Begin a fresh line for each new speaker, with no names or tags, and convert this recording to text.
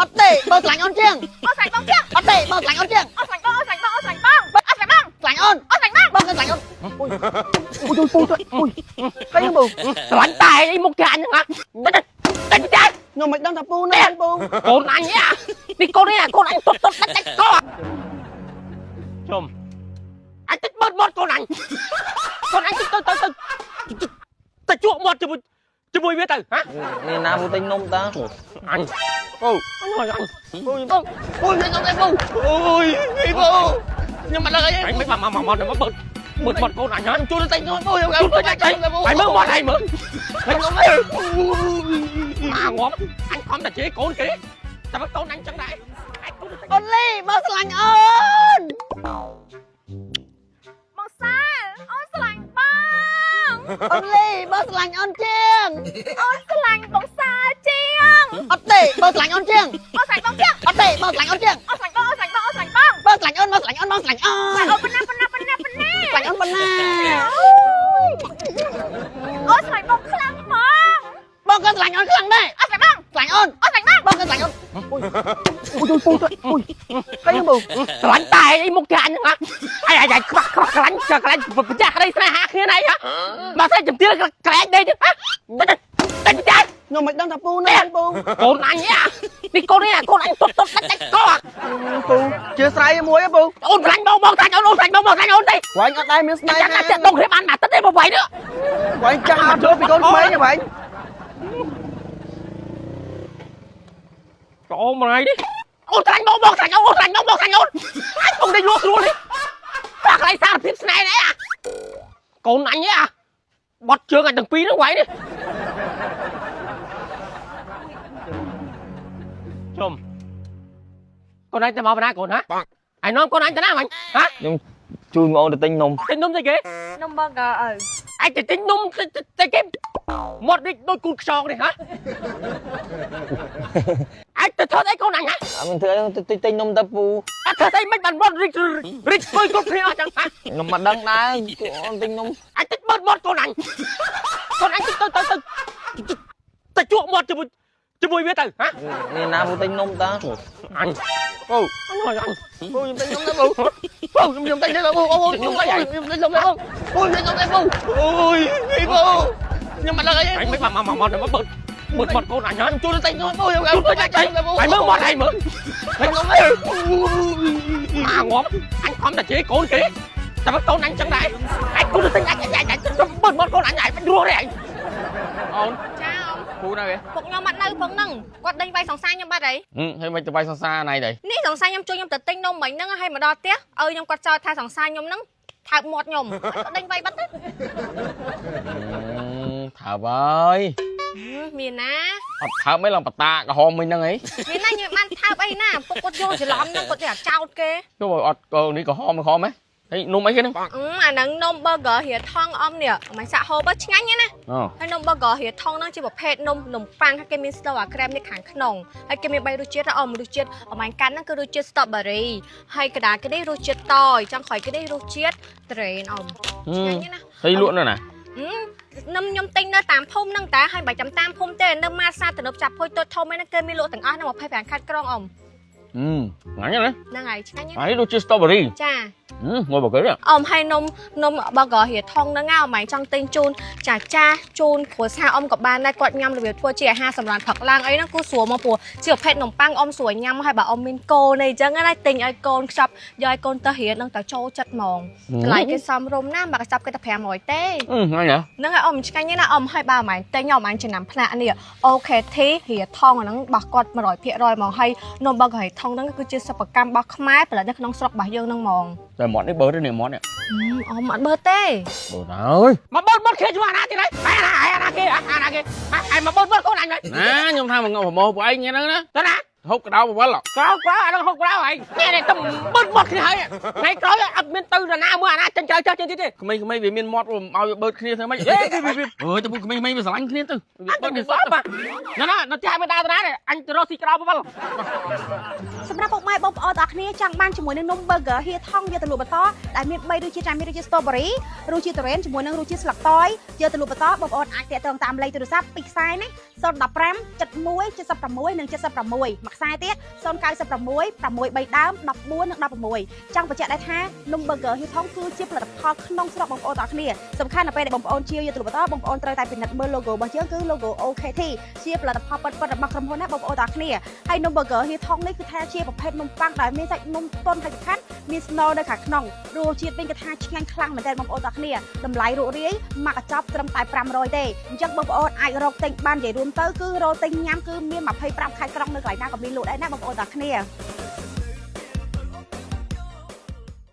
អត់ទេបងស្រឡាញ់អូនជាង
អូនស្រឡាញ់បងជាង
អត់ទេបងស្រឡាញ់អូនជាង
អូនស្រឡាញ់បងអូនស្រឡាញ់បងអូនស្រឡាញ់បងអូនស្រឡាញ់បង
ស្រឡាញ់អូន
អូនស្រឡាញ់បង
បងក៏ស្រឡាញ់អូនអូយអូយពូអូយអីហ្នឹងពូ
ស្រឡាញ់តែអីមុខគេអញហ្នឹងហ៎តិចតិចតិច
ខ្ញុំមិនដឹងថាពូណាពូ
កូនអញនេះកូននេះកូនអញទុតទុតដាច់ដាច់កជុំអញតិចបឺតមាត់កូនអញកូនអញតិចទៅទៅទៅទៅជក់មាត់ជាមួយជាមួយវាទៅហ៎
នេះណាពូទិញនំតា
អញ
ពូ
អញអញ
ពូពូពូខ្ញុំទេពូ
អូយនេះពូខ្ញុំមិនដឹងអី
អញមិនមកមកមកមកបឺតបឺតមាត់កូនអញហ៎
ជួយទៅទិញនំពូខ្ញុំ
ជូតទៅចៃហើយមើលមាត់ហើយមើលហើយមើលមកងាប់អញខំតែជេរកូនគេតែកូនអញចឹងដែរអញកូន
អូនលីបងស្រឡាញ់អូន
បងសាអូនស្រឡាញ់បង
អូនលីបងស្រឡាញ់អូនជាង
អូនស្រឡាញ់បងសាជាង
អត់ទេបងស្រឡាញ់អូនជាង
អូនស្រឡាញ់បងជាង
អត់ទេបងស្រឡាញ់អូនជាង
អូនស្រឡាញ់បងអូនស្រឡាញ់បងអូនស្រឡាញ់បង
បងស្រឡាញ់អូនបងស្រឡាញ់អូនបងស្រឡាញ់អូន
អូនប៉ុណ្ណាប៉ុណ្ណាប៉ុណ្ណាប៉ុណ្ណា
ស្រឡាញ់អូនប៉ុណ្ណា
អូនស្រឡាញ់បងខ្លាំងហ្មង
បងក៏ស្រឡាញ់អូនខ្លាំងដែរ
អូនស្រឡាញ់បង
ស្រឡាញ់អូន
អូនស្រឡាញ់បង
បងក៏ស្រឡាញ់អូនអូយអូយពូអូយអីហ្នឹងពូ
ស្រឡាញ់តែអីមុខគេអញហ្នឹងហ៎អញអញខ្វះខ្វះខ្លាញ់ខ្លាញ់ប្រចាស់ក្តីស្នេហាគ្នាណៃហ៎មកស្អីជំទាវក្រែកដេកហ៎តិចតិចតិច
ខ្ញុំមិនដឹងថាពូណាពូ
កូនអញនេះកូននេះកូនអញទុតទុតដាច់ដាច់ក
ពូជាស្រ័យមួយពូ
អូនស្រឡាញ់បងបងស្រឡាញ់អូនអូនស្រឡាញ់បងបងស្រឡាញ់អូនទេ
វាញ់អត់ដែរមានស្នេ
ចាំ
ហា
តែដងគ្នាបានមកទឹកទេមកវាយនេះ
វាញ់ចាស់អត់ចូលពីកូនក្មេងទេវាញ់
អូមួយថ្ងៃនេះអូនស្រឡាញ់បងបងស្រឡាញ់អូនអូនស្រឡាញ់បងបងស្រឡាញ់អូនអញពុំដេកលក់ស្រួលនេះបាក់កន្លែងសារភាពស្នេហ៍នេះអាកូនអញនេះអាបត់ជើងអញទាំងពីរហ្នឹងវាយនេះជុំកូនអញទៅមកបណ្ណាកូនហ៎អញនាំកូនអញទៅណាមិញហ៎
ខ្ញុំជួយមកអូនទៅទិញនំ
ទិញនំទៅគេ
នំ burger ឪ
អញទៅទិញនំទៅគេមាត់នេះដូចគូនខ្យងនេះហ៎អញទៅធ្វើអីកូនអញហ៎
អត់មានធ្វើអីទៅទិញនំតាពូ
អត់ធ្វើស្អីមិនបានមាត់រិចរិចធ្វើគ្រប់គ្នាអស់ចឹងហ៎
ខ្ញុំមិនដឹងដែរជួយអូនទិញនំ
អញតិចបឺតមាត់កូនអញកូនអញតិចទៅទៅទៅទៅជក់មាត់ជាមួយជាមួយវាទៅហ៎
នេះណាពូទិញនំតា
អញ
ពូ
អញអញ
ពូខ្ញុំទិញនំដែរពូពូខ្ញុំទិញដែរពូអូខ្ញុំទិញខ្ញុំទិញនំដែរពូពូខ្ញុំទិញនំដែរពូអូយនេះពូខ្ញុំមិនដឹងអី
អញមិនមកមកមកមកបឺតបឺតមាត់កូនអញហ៎
ជួយទៅទិញនំពូខ្ញុំ
ជូតទៅចៃហើយមើលមាត់ហើយមើល
ទិញនំដែរ
មកងាប់អញខំតែជេរកូនគេតែកូនអញចឹងដែរអញគូទៅទិញអញអញអញបឺតមាត់កូនអញអញមិនរស់ទេអញ
អូន
ចាអ៊ំ
ពូនៅគេ
ពុកខ្ញុំអត់នៅផងហ្នឹងគាត់ដេញវាយសង្សារខ្ញុំបាត់ហើយ
ហើយមិនទៅវាយសង្សារណៃដែរ
នេះសង្សារខ្ញុំជួយខ្ញុំទៅទិញនំមិញហ្នឹងហើយមកដល់ផ្ទះឲ្យខ្ញុំគាត់ចោទថាសង្សារខ្ញុំហ្នឹងថើបមាត់ខ្ញុំគាត់ដេញវាយបាត់ទៅ
ថើបហើយ
មានណា
អត់ថើបមិនឡើងបតាក្រហមមិញហ្នឹងអី
មានណាខ្ញុំបានថើបអីណាពុកគាត់យល់ច្រឡំហ្នឹងគាត់ចេះចោទគេ
ចុះអត់កនេះក្រហមក្រហមហ៎ហើយនំអីគេហ្នឹង
អាហ្នឹងនំ burger រៀថងអមនេះមិនសាក់ហូបឆ្ងាញ់ណា
អូ
ហើយនំ burger រៀថងហ្នឹងជាប្រភេទនំនំប៉័ងហើយគេមានស្លអាក្រែមនេះខាងក្នុងហើយគេមាន3រសជាតិអមរសជាតិអមកាន់ហ្នឹងគឺរសជាតិ strawberry ហើយកដាគេនេះរសជាតិតយចង់ក្រោយគេនេះរសជាតិត្រេនអមឆ្ងាញ់ណា
ហើយលក់នៅណា
នឹមខ្ញុំទិញនៅតាមភូមិហ្នឹងតាហើយមិនចាំតាមភូមិទេនៅម៉ាសាទំនើបចាប់ភុយតូចធំហ្នឹងគេមានលក់ទាំងអស់នៅ25ខេត្តក្រុងអ៊ំ
ឆ្ងាញ់ណា
ហ្នឹងហើយឆ្ងាញ់
អានេះដូចជា strawberry
ចា
ងើបគេ
អ៊ំហើយនំនំបករៀថងហ្នឹងអ៊ំឯងចង់ទិញជូនចាចាជូនគ្រួសារអ៊ំក៏បានដែរគាត់ញ៉ាំរបៀបធ្វើជាអាហារសម្រាប់ផឹកឡើងអីហ្នឹងគឺស្រួលមកព្រោះជាប្រភេទនំប៉័ងអ៊ំស្រួលញ៉ាំហើយបើអ៊ំមានកូនអីចឹងណាទិញឲ្យកូនខ្ចប់យកឲ្យកូនទៅរៀននឹងទៅចូលចិត្តហ្មងតម្លៃគេសមរម្យណាមកកញ្ចប់គេតែ500ទេ
ឆ្ងាញ់ណា
ហ្នឹងហើយអ៊ំឆ្ងាញ់ណាស់អ៊ំហើយបើម៉ែទិញអ៊ំអញចំណាំផ្លាកនេះ OKT រៀថងអាហ្នឹងរបស់គាត់100%ហ្មងហើយនំបករៀថងហ្នឹងគឺជាសិប្បកម្មរបស់ខ្មែរផលិតនៅក្នុងស្រុករបស់យើងហ្នឹងហ្មង
តែមាត់នេះបើទេនេះមាត់នេះ
អ៊ំអត់បើទេ
បើហើយ
មកបឺតមាត់គ្នាជាមួយអាណាទៀតហើយអាណាអាណាគេអាណាគេអញមកបឺតមាត់កូនអញ
ណាខ្ញុំថាមកងប់ប្រមោពួកឯងហ្នឹងណា
ទៅណា
ហូបក្តៅបវល
ក្រៅក្រៅអានឹងហុកក្រៅហើយនេះនេះទៅបឺតមាត់គ្នាហើយថ្ងៃក្រោយអត់មានទៅណាមួយអាណាចិញ្ចើចចេះទៀតទេ
ក្មេងៗវាមានមាត់ឲ្យវាបើគ្នាធ្វើម៉េចអេវាអើយទៅពួកក្មេងៗវាស្រឡាញ់គ្នាទៅវា
បើ
បើគ្នា
គ្នាសោះបាទណាណានៅផ្ទះមិនដើរទៅណាទេអញទៅរកស៊ីក្រៅបវល
សម្រាប់ពុកម៉ែបងប្អូនទាំងអស់គ្នាចង់បានជាមួយនឹងនំ burger ហៀថងយកទៅលក់បន្តដែលមាន3រសជាតិចាមានរសជាតិ strawberry រសជាតិទុរេនជាមួយនឹងរសជាតិស្លឹកតយយកទៅលក់បន្តបងប្អូនអាចតាក់ទងតាមលេខទូរស័ព្ទពីរខ្សែនេះ015 71 76និង76មួយ មួយខ្សែទៀត096 6 3ដើម14និង16ចង់បញ្ជាក់ដែរថានំ burger ហៀថងគឺជាផលិតផលក្នុងស្រុកបងប្អូនទាំងអស់គ្នាសំខាន់នៅពេលដែលបងប្អូនជាយកទៅលក់បន្តបងប្អូនត្រូវតែពិនិត្យមើល logo របស់យើងគឺ logo OKT ជាផលិតផលពិតៗរបស់ក្រុមហ៊ុនណាបងប្អូនទាំងអស់គ្នាហើយនំ burger ហៀថងនេះគឺថាជាប្រភេទនំប៉័ងដែលមានសាច់នំទន់ហើយសំខាន់មានស្នូលនៅខាងក្នុងរសជាតិវិញគឺថាឆ្ងាញ់ខ្លាំងមែនទែនបងប្អូនទាំងអស់គ្នាតម្លៃរួសរាយមួយកញ្ចប់ត្រឹមតែ500ទេអញ្ចឹងបងប្អូនអាចរកទិញបាននិយាយរួមទៅគឺរកទិញញ៉ាំគឺមាន25ខេត្តក្រុងនៅកន្លែងណាក៏មានលក់ដែរណាបងប្អូនទាំងអស់គ្នា។